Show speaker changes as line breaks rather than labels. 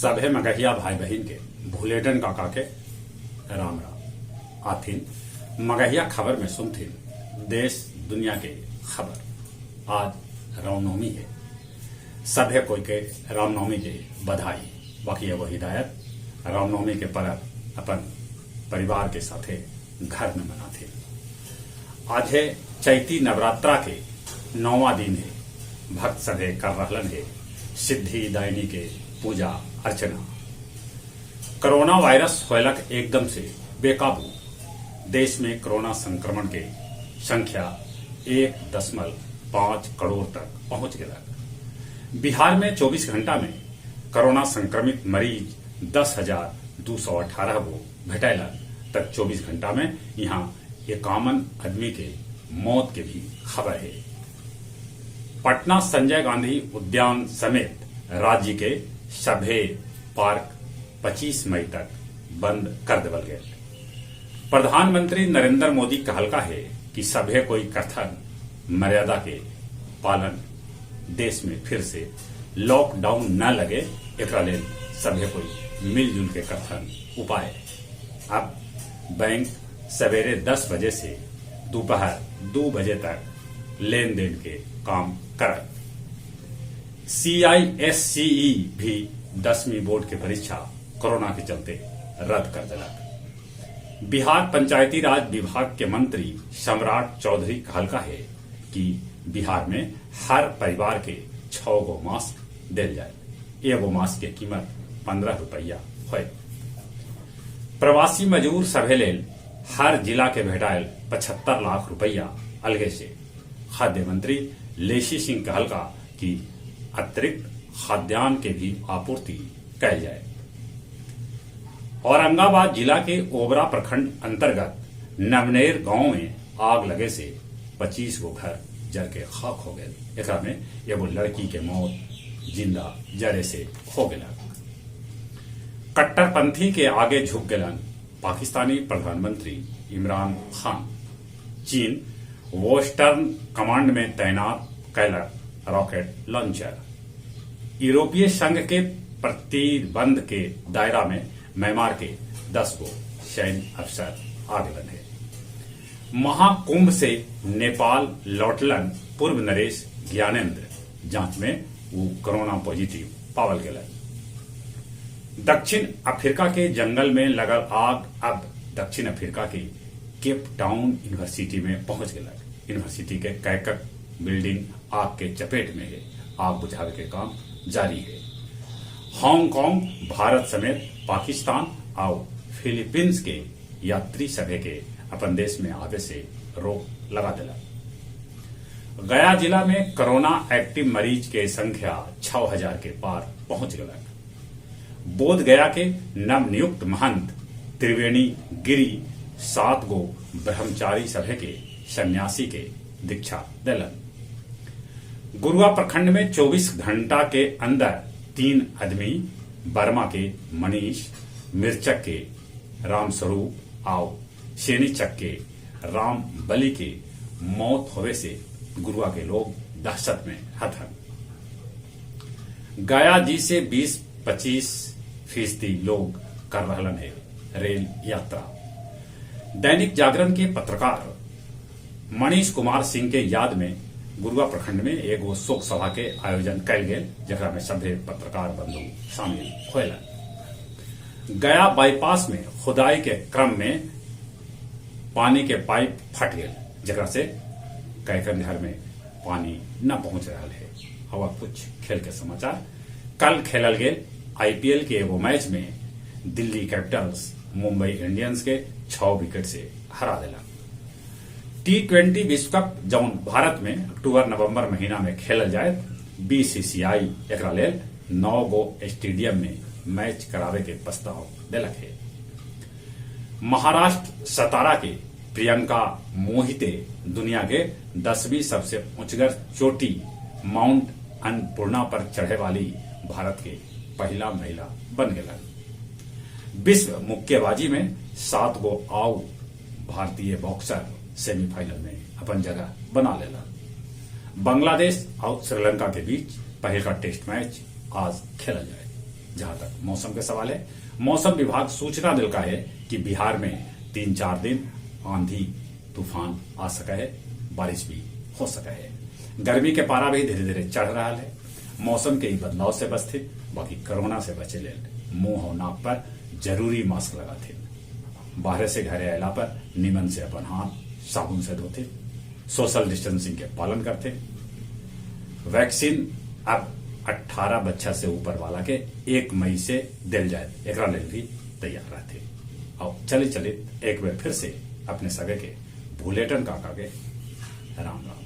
सभे मगहिया भाई बहिन के भुलेटन काका के राम राम। आथिन मगहिया खबर में सुनथिन देश दुनिया के खबर। आज रामनवमी है, सभे कोई के रामनवमी के बधाई। बाकी एगो हिदायत, रामनवमी के पर्व अपन परिवार के साथे घर में मनाथे। आज है चैती नवरात्रा के 9वां दिन है। भक्त सभे कर रहलन है सिद्धि दायनी के पूजा अर्चना। कोरोना वायरस होयलक एकदम से बेकाबू। देश में कोरोना संक्रमण के संख्या 1.5 करोड़ तक पहुंच गया। बिहार में 24 घंटा में कोरोना संक्रमित मरीज 10,218 गो भेटैलन तक 24 घंटा में यहाँ 51 आदमी के मौत के भी खबर है। पटना संजय गांधी उद्यान समेत राज्य के सभे पार्क 25 मई तक बंद कर देवल गए। प्रधानमंत्री नरेंद्र मोदी कहलका है कि सभे कोई कथन मर्यादा के पालन, देश में फिर से लॉकडाउन न लगे एकरा लेल सभे कोई मिलजुल के कथन उपाय। अब बैंक सवेरे 10 बजे से दोपहर 2 बजे तक लेन then के काम करत। CISCE भी 10वीं बोर्ड के परीक्षा कोरोना के चलते रद्द कर दिलक। बिहार पंचायती राज विभाग के मंत्री सम्राट चौधरी कहलका है कि बिहार में हर परिवार के 6 गो मास्क दिल जाए। एगो मास्क के कीमत 15 रुपया है। प्रवासी मजदूर सभे लेल हर जिला के भेटायल 75 लाख रुपया अलगे से। खाद्य मंत्री लेसी सिंह कहलका कि अतिरिक्त खाद्यान्न के भी आपूर्ति कैल जाए। औरंगाबाद जिला के ओबरा प्रखंड अंतर्गत नवनेर गांव में आग लगे से 25 गो घर जर के खाक हो गए। एकरा में एगो लड़की के मौत जिंदा जरे से हो गया। कट्टरपंथी के आगे झुक गलन पाकिस्तानी प्रधानमंत्री इमरान खान। चीन वेस्टर्न कमांड में तैनात कैलक रॉकेट लॉन्चर। यूरोपीय संघ के प्रतिबंध के दायरा में म्यांमार के 10 गो सैन्य अफसर आ गलन है। महाकुंभ से नेपाल लौटलन पूर्व नरेश ज्ञानेन्द्र, जांच में वो कोरोना पॉजिटिव पावल गलन। दक्षिण अफ्रीका के जंगल में लगल आग अब दक्षिण अफ्रीका के केप टाउन यूनिवर्सिटी में पहुंच गया। यूनिवर्सिटी के कैकक बिल्डिंग आग के चपेट में है। आग बुझावे के काम जारी है। हांगकांग भारत समेत पाकिस्तान और फिलीपींस के यात्री सभे के अपन देश में आवे से रोक लगा दिला। गया जिला में कोरोना एक्टिव मरीज के संख्या 6000 के पार पहुंच गया। बोध गया के नवनियुक्त महंत त्रिवेणी गिरी 7 गो ब्रह्मचारी सभे के सन्यासी के दीक्षा दिलन। गुरुआ प्रखंड में 24 घंटा के अंदर 3 आदमी बर्मा के मनीष, मिर्चक के रामस्वरूप आओ शेनीचक के राम बली के मौत होवे से गुरुआ के लोग दहशत में हथन। गया जी से 20-25% लोग कर रहलन है रेल यात्रा। दैनिक जागरण के पत्रकार मनीष कुमार सिंह के याद में गुरुआ प्रखंड में एगो शोक सभा के आयोजन कैल गेल, जकरा में सभे पत्रकार बंधु शामिल होलन। गया बाईपास में खुदाई के क्रम में पानी के पाइप फट गए, जकरा से कैकन घर में पानी न पहुंच रहा है। हवा कुछ खेल के समाचार। कल खेलल गेल आईपीएल के एगो मैच में दिल्ली कैपिटल्स मुंबई इंडियंस के 6 विकेट से हरा दिला। T20 विश्व कप जौन भारत में अक्टूबर नवंबर महीना में खेलल जाए, बीसीसीआई एकरा लेल 9 गो स्टेडियम में मैच करावे के प्रस्ताव दिलक है। महाराष्ट्र सतारा के प्रियंका मोहिते दुनिया के 10वीं सबसे ऊंचगर चोटी माउंट अन्नपूर्णा पर चढ़े वाली भारत के पहला महिला बन गया। विश्व मुक्केबाजी में 7 गो आउ भारतीय बॉक्सर सेमीफाइनल में अपन जगह बना लेला। बांग्लादेश और श्रीलंका के बीच पहला टेस्ट मैच आज खेला जाए। जहाँ तक मौसम के सवाल है, मौसम विभाग सूचना दिलका है कि बिहार में 3-4 दिन आंधी तूफान आ सका है, बारिश भी हो सका है। गर्मी के पारा भी धीरे धीरे चढ़ रहा है। मौसम के बदलाव से बचते, बाकी कोरोना से बचे ले मुंह और नाक पर जरूरी मास्क लगाते, बाहर से घरे आयला पर निमन से अपन हाथ साबुन से धोते, सोशल डिस्टेंसिंग के पालन करते। वैक्सीन अब 18 बच्चा से ऊपर वाला के 1 मई से दिल जाए, एकरा लेल भी तैयार रहते। और चले चले एक बार फिर से अपने सगे के भूलेटन काका के राम राम।